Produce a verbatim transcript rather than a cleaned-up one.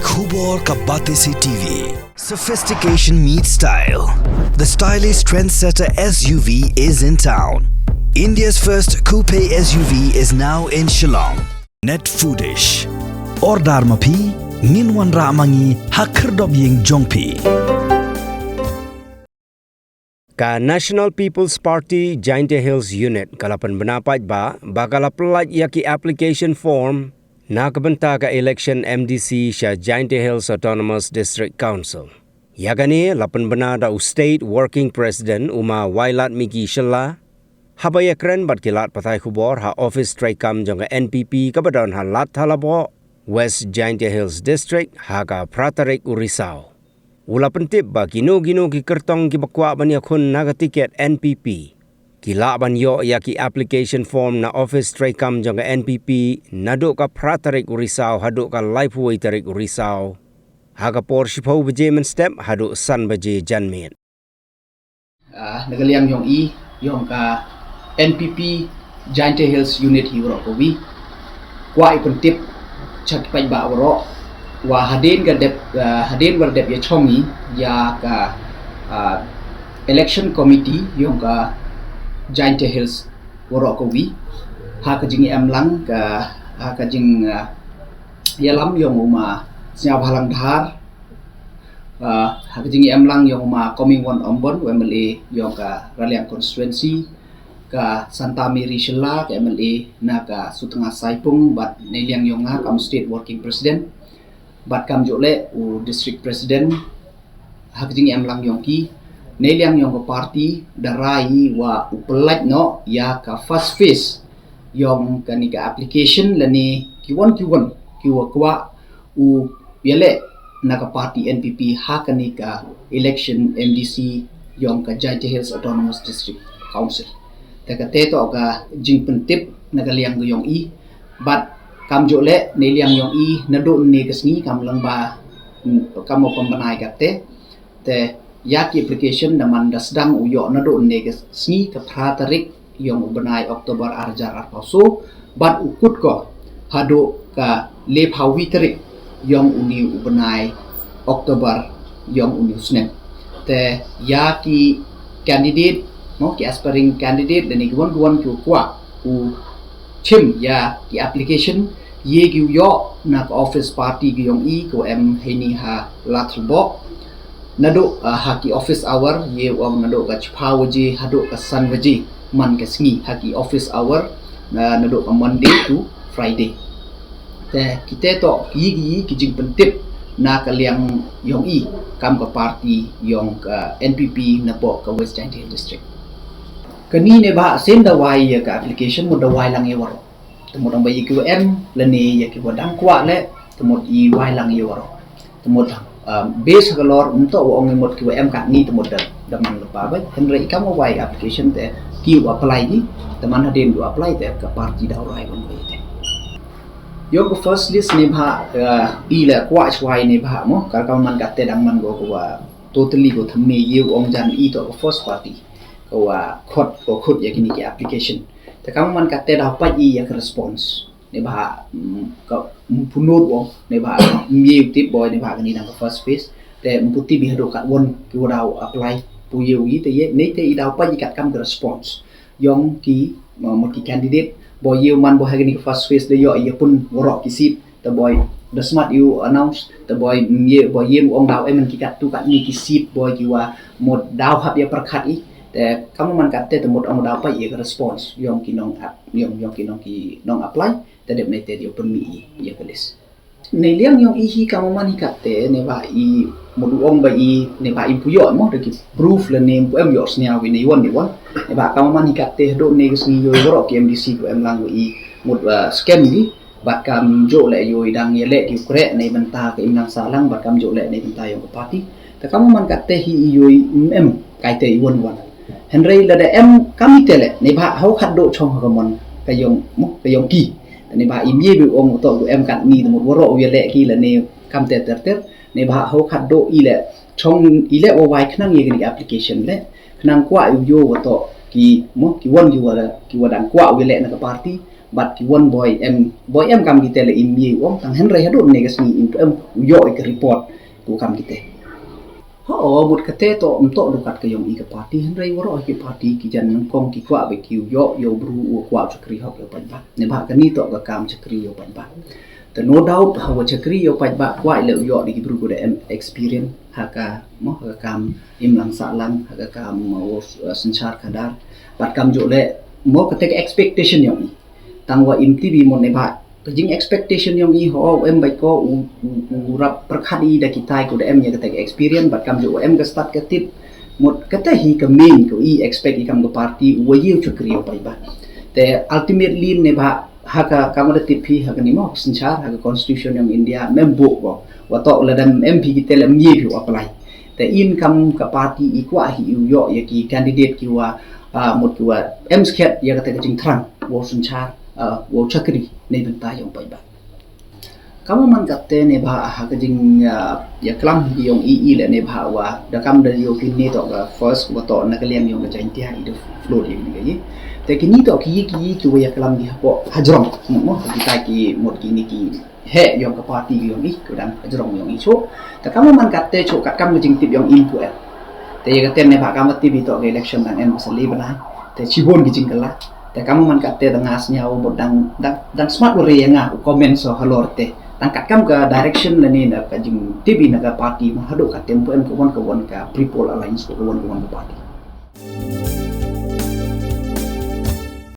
Khubor ka Batesi T V. Sophistication meets style. The stylish trendsetter S U V is in town. India's first coupe S U V is now in Shillong. Net Foodish. Order ma phi, ngin wanrah ma ngi ha khyrdop ïing jong phi. Ka National People's Party Jaintia Hills Unit ka la pynbna paidbah ba ka la pyllait ïa ki application form na ka bynta ka election M D C sha Jaintia Hills Autonomous District Council. Ïa kane la pynbna da u State Working President u ma Wailadmiki Shylla, haba ïakren bad ki lad pathai khubor ha office treikam jong ka N P P kaba don ha Ladthadlaboh, West Jaintia Hills District, ha ka phra tarik u Risaw. U la pyntip ba kino kino ki kyrtong kiba kwah ban ïakhun na ka tiket N P P ki lah ban ïoh ïa ki application form na office treikam jong ka N P P naduh ka phra tarik u Risaw haduh ka laiphew wei tarik u Risaw, ha ka por shiphew baje mynstep haduh san baje janmiet. Ah, na ka liang yong i, yong ka N P P Jaintia Hills Unit hi waroh kawi, kwah i pyntip sha ki paidbah waroh, wa hadien ka dep, ah, hadien wa dep ïa chong i ïa ka, ah, election committee yong ka Jaintia Hills waroh kawi, ha ka jingïalam ka, ha ka jing, ah, ïalam yong u ma Sniawbhalang Dhar, ah, ha ka jingïalam yong u ma Comingone Ymbon, u M L A yong ka Raliang constituency, ka Santa Mary Shylla, ka M L A na ka Sutnga Saipung, bad na liang yong nga kam State Working President, bad kamjooh leh u District President. Ha ka jingïalam yong ki, na liang yong ka party da rai wa u pyllait noh ïa ka first phase yong kane ka application lane kiwon kiwon kiwa kwah u ïaleh na ka party N P P ha kane ka election M D C yong ka Jaintia Hills Autonomous District Council. Te kata toh ka jingpyntip na ka liang ka yong i, bad kamjooh leh na liang yong i naduh ne ka sngi kam lang ba, mm, kam u pynbna i kata. Te ïa ki application da man da sdang u ïoh naduh ne ka sngi ka phra tarik yong u bnai October ar hajar arphew saw, bad u kut ko haduh ka laiphew wei tarik yong une u bnai October yong une u snem. Te ïa ki candidate, mo, ki aspiring candidate lane kiwon kiwon ki kwah u chim ïa ki application, ïa ki u ïoh na ka office party ka yong i ka wa em heini ha Ladthadlaboh. Naduh, ah, ha ki office hour, ïa u ong naduh ka chiphew baje haduh ka san baje man ka sngi ha ki office hour, na, naduh ka Monday to Friday. Te kita toh ki, ki, ki jingpyntip na ka liang yong i kam ka party yong ka N P P napoh ka West Jaintia Hills District. Kani ne ba sien da wai ïa ka application mut da wai lang ïa waroh. Te mut ong ba ïa ki wa em lane ïa ki wa dang kwah leh, te mut i wai lang ïa waroh. Te mut, um, base ha ka lor mynta wa ong mut ki wa em katni te mut da, da man lypa bha. Hynrei i kam wa wai application te ki wa apply ki, te man hadien wa apply te ka party da u rai ban wai te. Yong ka first list ne bha, uh, i la kwah chwai ne bha mo, ka kam man kata dang man ko ka wa totally ko thymme ïa u ong jan i toh ka first party ka wa khot, ko khot ïa kini ki application. Te kam man kata da pait i ïa ka response. Ne bha, mm, ka, mm, punut wong, ne bha, mm, ïa u tip boi, ne bha kani dang ka first phase. Te, mm, puti bi haduh kat won ki wa daw apply, pu ïa u i te ïa, ne te i daw pait i kat kam ka response yong ki, uh, mut ki candidate, boi ïa u man boi ha kani ka first phase da ïoh ïa pun waroh ki seat, te boi da smat ïa u announce, te boi, mm, ïa, boi ïa u ong daw em ki kat tu kat ni ki seat, boi ki wa mut daw hap ïa pyrkhat i, te kam man kat te, te mut ong daw pait ïa ka response yong ki nong ap, yong, yong ki nong ki nong apply. Te dep ne te dei u pynmih i ïa ka list. Ne liang yong i hi kam man hi kat te ne ba i mut u ong ba i ne ba i pu ïoh mo da ki proof lane pu em ïoh sniaw i ne wan ne wan. Ne ba kam man hi kat te haduh ne ka sngi ïoh waroh ki M D C pu em lang ba i mut, uh, scam i. Bad kamjooh leh ïoh i dang ïaleh ki u kreh ne bynta ka imlang sahlang bad kamjooh leh ne bynta yong ka party. Te kam man kat te hi i ïoh i em kai te i wan wan. Hynrei lada em kam i te leh ne ba hau khatduh chong ha ka mon ka yong mo ka yong ki. Te ne ba i mih bi ong toh u em katni te mut waroh u ïaleh ki lane kam te ter ter. Ne ba hau khatduh i leh chong i leh wa wai khnang ïa kani application leh khnang kwah u ïoh wa toh ki mo ki wan ki wa, ki wa dang kwah u ïaleh na ka party. Bad ki wan boi em, boi em kam kite la im ye ong tang hynrei haduh ne ka sngi im em u yoh ïa ka report ku kam kite. Ho, mut kate to em to dukat ka yong i ka party hynrei waroh ki party ki jan nyngkong ki kwah ba ki u yoh ïa u bru u kwah u chakri hok ïa u paidbah. Ne ba kani to ka kam chakri ïa u paidbah. Te no doubt ha wa chakri ïa u paidbah kwah le u yoh di ki bru ku da em experience ha ka mo ha ka kam im lang sah lang ha ka kam mo uh, synshar khadar. Bad kam ju le mo kate ka expectation yong i. Tang wa im tibi mo ne ba ka jing expectation yong i ho em bai ko u u rap perkhat i da kitai ku da em ïa kate ka experience bad kam ju em ka start ka tip. Mut kate hi ka main ko i expect i kam ka party wa ïa u chakri ïa u paidbah. Te ultimately ne ba ha ka kam da tip hi ha ka nimo synshar ha ka constitution yong India mem bu ko wa to la dam em phi kite la mie phi u apply. Te in kam ka party i kwah hi u yoh ïa ki candidate ki wa ah, mut ki wa em skhet ïa kate ka jingthrang wa synshar ah, wa chakri ne bynta yong paidbah. Kam man kate ne ba ha ka jing ah, ïa klam hi yong i i le ne ba wa da kam da ïa ki ne to ka first wa to na ka liang yong ka Jaintia i da float ïa ne ka i. Te ki ni to ki ki ki wa ïa klam ki ha po ha jrong mo ki ta ki mut ki ni ki he yong ka party yong i ko dang ka jrong yong i cho. Te kam man kate cho kat kam ka jingtip yong i pu eh. Te ïa kate ne ba kam tip i to ka election dang em sa le bana. Te chibon ki jingkala. Te kam man kate da ngas nya u dang dang dang smart wa re ïa nga u comment so halor te. Tang kat kam ka direction la ne na ka jingtip i na ka party ma haduh ka tempo em ka wan ka wan ka pre-poll alliance ko ka wan ka wan ka party.